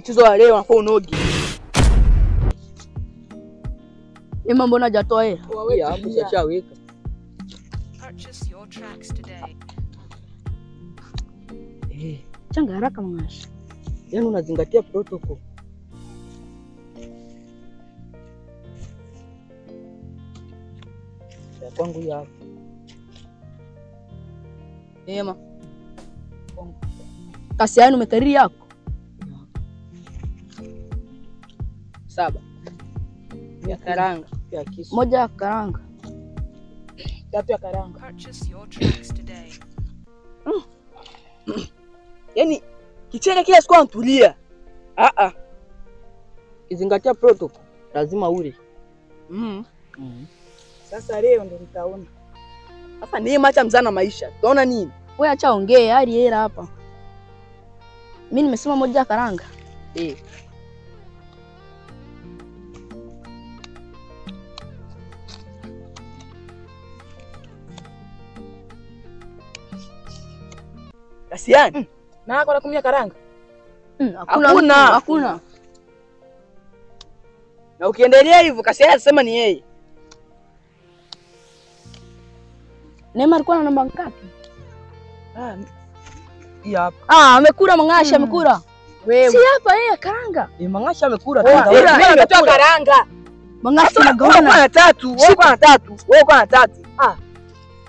Mchezo wa leo unafaa unogi. Ema mbona hajatoa hela? Wewe hapo ushaweka. Purchase your tracks today. Changa haraka Mangashi. Yaani unazingatia protocol. Ya kwangu ya hapa. Neema. Kasi yanu umekariri yako? 7. Ya karanga, ya kisu. 1 ya karanga. 3 ya karanga. Purchase your tracks today. Yaani kichele kila siku anatulia. Kizingatia protocol, lazima ule. Sasa leo ndo nitaona. Sasa Neema acha mzana maisha. Utaona nini? Wewe acha ongee hali hela hapa. Mimi nimesema 1 ya karanga. Kasiani. Na hako nakumia karanga? Hakuna. Hakuna. Na ukiendelea hivyo Kasiani atasema ni yeye. Neema alikuwa na namba ngapi? Hii hapa. Amekula Mangashi, amekula. Wewe. Si hapa yeye karanga. Mangashi amekula. Mimi nimetoa karanga. Mangashi unagawana. Wewe na 3, wewe kwa na 3, wewe kwa na 3.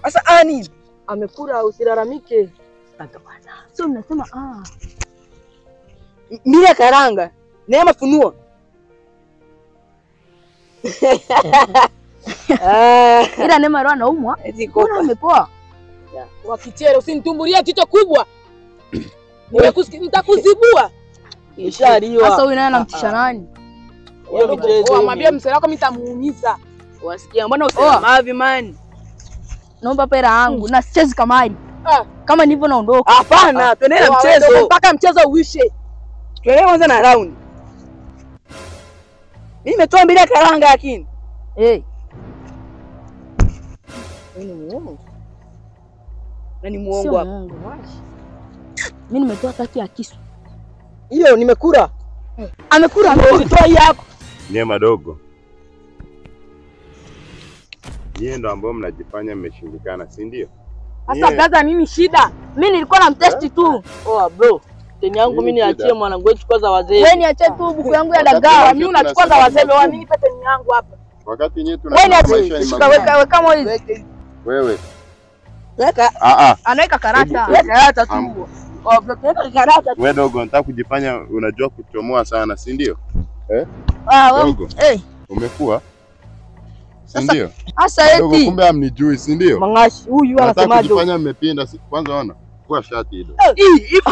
Sasa nini? Amekula usilalamike. Sio mnasema Mimi ya karanga. Neema funua. Ila Neema roho anaumwa. Mbona amepoa? Wa kichere usinitumbulie kichwa kubwa. Nitakuzibua. Ishaliwa. Sasa huyu naye anamtisha nani? Hiyo michezo. Mwambie msela wako mimi nitamuumiza. Wasikia mbona usema man? Naomba pera yangu na sichezi kamari. Kama nilivyo naondoka. Hapana, tuendelee na mchezo mpaka mchezo uishe. Tuendelee kwanza na round. Mimi nimetoa 2 ya karanga lakini. Mimi ni muongo. Na ni muongo hapa. Mimi nimetoa 3 ya kisu. Hiyo nimekula. Amekula, ametoa hii hapo. Neema dogo. Nyie ndo ambao mnajifanya mmeshindikana, si ndio? Sasa brother nini shida? Mimi nilikuwa na mtest tu. Oh bro, teni yangu mimi niachie mwanangu wetu kwanza wazee. Wewe niachie tu buku yangu ya dagaa. Mimi unachukua za wazee, wewe mimi nipe teni yangu hapa. Wakati nyie tunasema maisha ni magumu. Weka weka moizi. Wewe. Weka. Anaweka karata. Weka karata tu. Oh bro, weka karata. Wewe dogo, nataka kujifanya unajua kuchomoa sana, si ndio? Dogo. Umekuwa? Si ndio? Sasa eti. Kumbe amnijui, si ndio? Mangashi huyu anasemaje? Kujifanya mmepinda, kwanza ona. Kwa shati hilo. Ipo.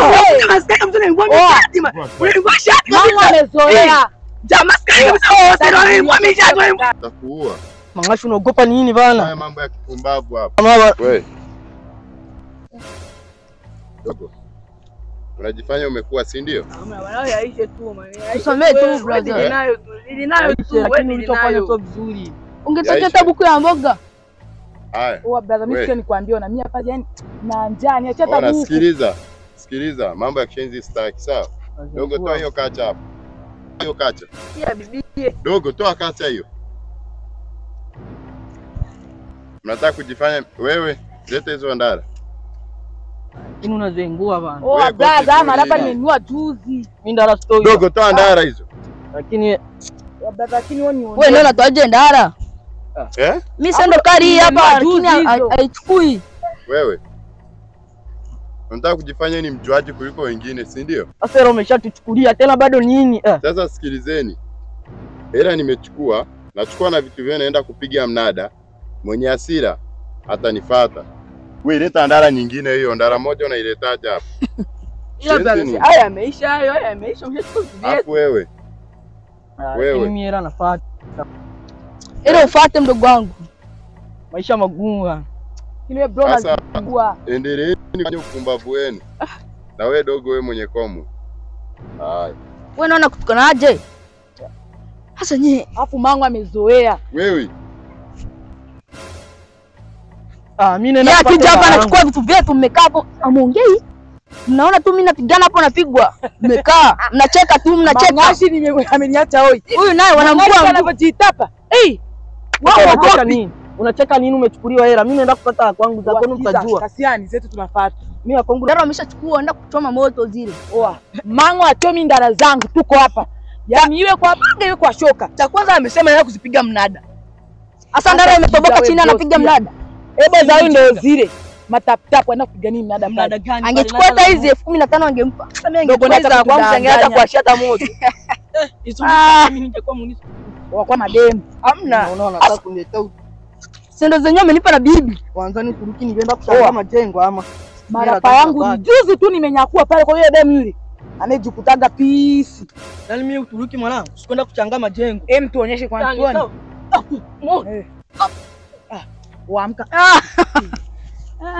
Kama mtu anaingua shati. Unaingua shati. Mama amezoea. Jamaa sikaya mtu anaingua shati. Nitakuua. Mangashi unaogopa nini bana? Haya mambo ya kipumbavu hapa. Wewe. Dogo. Unajifanya umekuwa, si ndio? Yaishe tu man. Tusomee tu brother. Ninayo tu, lakini ulichofanya sio vizuri. Ungetoa hata buku ya mboga. Haya. Oh brother, mimi sikia nikwambie na mimi hapa yani na njaa niache hata buku. Sikiliza. Sikiliza, mambo ya kishenzi sitaki, sawa? Dogo toa hiyo kacha hapo. Hiyo kacha. Ya bibi. Dogo toa kacha hiyo. Mnataka kujifanya wewe, leta hizo ndara. Lakini unazengua bana. Oh brother, ama hapa nimenunua juzi. Mimi ndara sitoi. Dogo toa ndara hizo. Lakini brother, lakini wewe ni wewe ndio unatoaje ndara? Mimi sendo kari hapa lakini haichukui. Wewe. Unataka kujifanya ni mjuaji kuliko wengine, si ndio? Sasa hela umeshatuchukulia tena bado nini? Sasa sikilizeni. Hela nimechukua, nachukua na vitu vyenu naenda kupiga mnada. Mwenye hasira atanifuata. Wewe leta ndara nyingine hiyo, ndara moja unailetaje hapa? Ila brother, haya yameisha hayo, haya yameisha, umeshachukua vitu vyetu. Hapo wewe. Wewe. Mimi hela nafuata. Ila ufuate mdogo wangu. Maisha magumu bana. Ile bro nazingua. Endeleeni kwenye upumbavu wenu. Na wewe dogo, wewe mwenye komu. Haya. Wewe unaona kutukanaje? Sasa nyie afu mangu amezoea. Wewe. Mimi nenda akija hapa anachukua vitu vyetu mmekaa hapo amuongei. Mnaona tu mimi napigana hapo napigwa. Mmekaa, mnacheka tu mnacheka. Mangashi ameniacha hoi. Huyu naye wanamvua anapojitapa. Eh! Wewe unacheka nini? Unacheka nini umechukuliwa hela? Mimi naenda kupata kwangu za kwenu mtajua. Kasiani zetu tunafuata. Mimi ya kwangu ndara wameshachukua naenda kuchoma moto zile. Oa. Mango achomi ndara zangu tuko hapa. Yaani iwe kwa panga iwe kwa shoka. Cha kwanza amesema yeye kuzipiga mnada. Asa ndara imetoboka chini anapiga mnada. Ebo za huyu ndio zile. Matap tap anaenda kupiga nini mnada mnada gani? Angechukua hata hizi 15,000 angempa. Sasa mimi angechukua za kwangu angeacha kuashia hata moto. Hizo mimi ningekuwa munisi kwa mademu. Hamna. Unaona nataka kuniletea. Sendo zenyewe amenipa na bibi. Kwanza ni Turuki ningeenda kushanga majengo ama. Marapa yangu ni juzi tu nimenyakua pale kwa yule demu yule. Anejikutaga pisi. Yaani mimi Uturuki mwanangu, sikwenda kuchanga majengo. Em tuonyeshe kwa tuone. Ah. Waamka.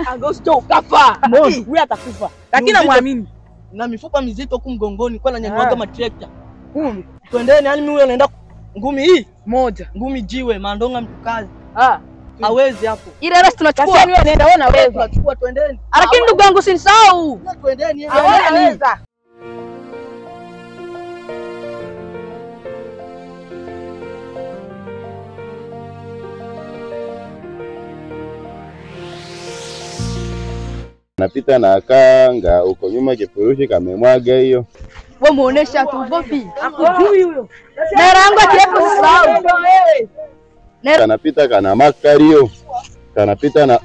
Agosto ukafa. Huyu atakufa. Lakini namwamini. Na mifupa mizito huku mgongoni kwa nanyanyua kama trekta. Kumbe. Twendeni, yani mimi huyo anaenda ngumi hii moja. Ngumi jiwe, mandonga mtu kazi. Ah. Hawezi hapo. Ile rest tunachukua. Sasa wewe nenda wewe unaweza. Tunachukua twendeni. Lakini ndugu yangu usinisahau. Twendeni. Hawezi. Napita na kanga uko nyuma kifurushi kamemwaga hiyo. Wewe muonesha tu gopi. Hakujui huyo. Na yangu akirefu usisahau. Kanapita kana makario. Kanapita na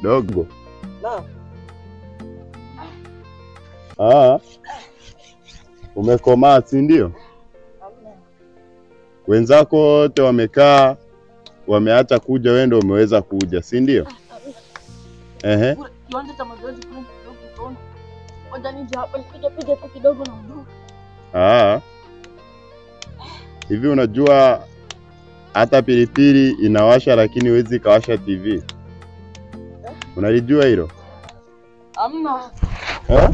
dogo. Naam. Ah. Umekomaa si ndio? Wenzako wote wamekaa wameacha kuja, wewe ndio umeweza kuja, si ndio? Ehe. Kiwanja cha mazoezi kuna kidogo utaona. Ngoja nije hapa nipige piga tu kidogo na mdogo. Ah. Hivi unajua hata pilipili inawasha lakini huwezi kawasha TV. Unalijua hilo? Hamna. Eh?